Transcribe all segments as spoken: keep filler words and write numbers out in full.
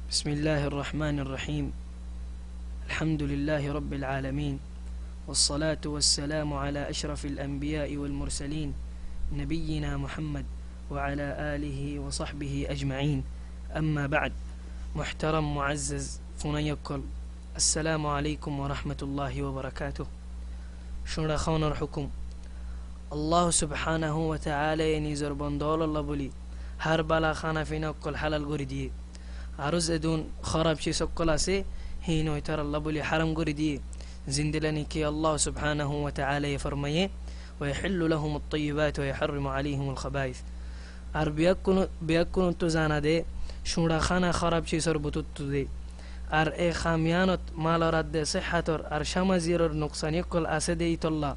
بسم الله الرحمن الرحيم. الحمد لله رب العالمين، والصلاة والسلام على أشرف الأنبياء والمرسلين، نبينا محمد وعلى آله وصحبه أجمعين. أما بعد. Muhtaram muazzaz funaiyókkol, assalamu alaikum wa rahmatullahi wa barakatuh. Cúñça hónor húkum. Allah subhanahu wa ta'ala ye nizor bonda ókkolólla bóli hár bála hána fina ókkol hálal gorí diyé. Aró zedún hóraf sis ókkol asé, híin ó ítarallá bóli háram gorí diyé. Zendilla néki Allah subhanahu wa ta'ala ye formaiyé, ويحل لهم الطيبات ويحرم عليهم الخبائث. Ar biyakkún, biyakkunottú zana de, cúñça hána hóraf sisor bútottu de. Ar e ham yíanot malor adde, sihhator ar cámaziror nuksani ókkol asé de ítolla.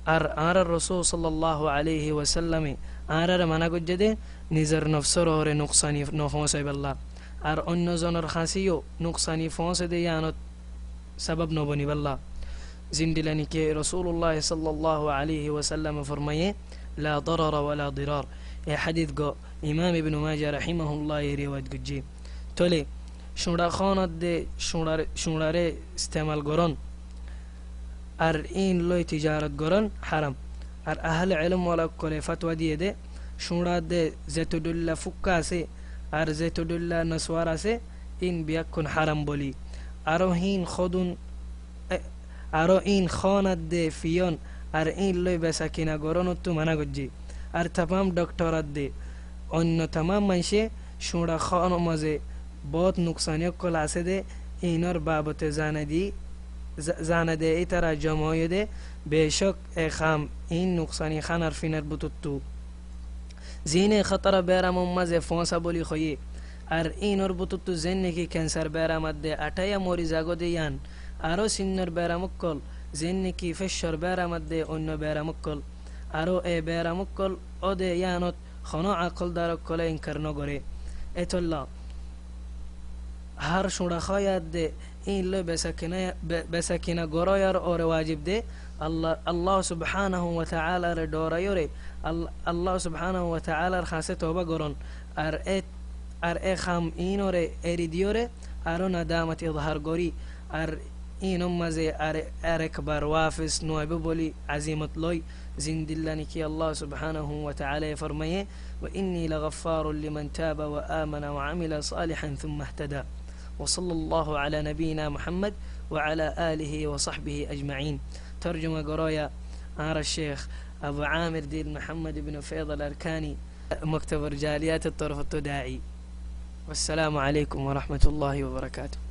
Ar añárar Rosul sallallahu alaihi wasallame añáráre mana goijjé de nizor nofsor uore nuksani nofoóñsaibálla. Ar oinno zonor hañsé yó nuksani foóñse de yíanot sabab nobonibálla. Zendilla néki Rosulullah sallallahu alaihi wasallame formaiyé, لا ضرر ولا ضرار. E hádis gán Imam Ibnu Maja rahimahullah ye riwayat goijjé. Tóile cúñça hónat de cúñçar, cúñçare istemal gorón ar íin loi tijarot gorón háram. Ar ahle elóm wala ókkole fatwa diyé de cúñça de zeto dhoilla fúkka asé ar zeto dhoilla nosuwar asé, íin biyakkún háram bóli. Aró híin hódun, e, aró íin hónat de fiyón ar íin loi besa kina gorónottú mana goijjé. Ar tamam dhokthor adde oinno tamam maincé cúñça hónor mazé boóut nuksani ókkol asé de íinor babote zana di, za-, zana de ítara zoma óiye de, becók e ham íin nuksani hánar finar bútottu. Ziíne hótara beramor mazé foóñsa bóli hoiyé. Ar íinor bútottu zeén néki kensar beram adde athaiya mori zagói de yían, aró sinnor beram ókkol, zeén néki féccor beram adde oinno beram ókkol, aró e beram ókkol ó de yíanot honó akoldar ókkole inkar nogoré. Étolla hár cúñça hóya adde íin loi besa kina, be-, besa kina goróyar uore wajib de Allah, Allah subhanahu wa ta'ala re dhoraiyóre, Al-, Allah subhanahu wa ta'ala r hañsé touba gorón. Ar e, ar e ham íinore eri diyóre aró nadamat izhar gorí, ar íinor mazé ar, ar ekbar wafes nuaibóu bóli azimot loi, zendilla néki Allah subhanahu wa ta'ala ye formaiyé, وإني لغفار لمن تاب وآمن وعمل صالحا ثم اهتدى. وصلى الله على نبينا محمد وعلى آله وصحبه أجمعين. Torjuma goróya añárar Sheikh Abu Amir Dil Muhammad ibn Faid al-Arkani, Maktabor Jaliyator torfóttu da'i. Wassalamu alaikum wa rahmatullahi wa barakatuh.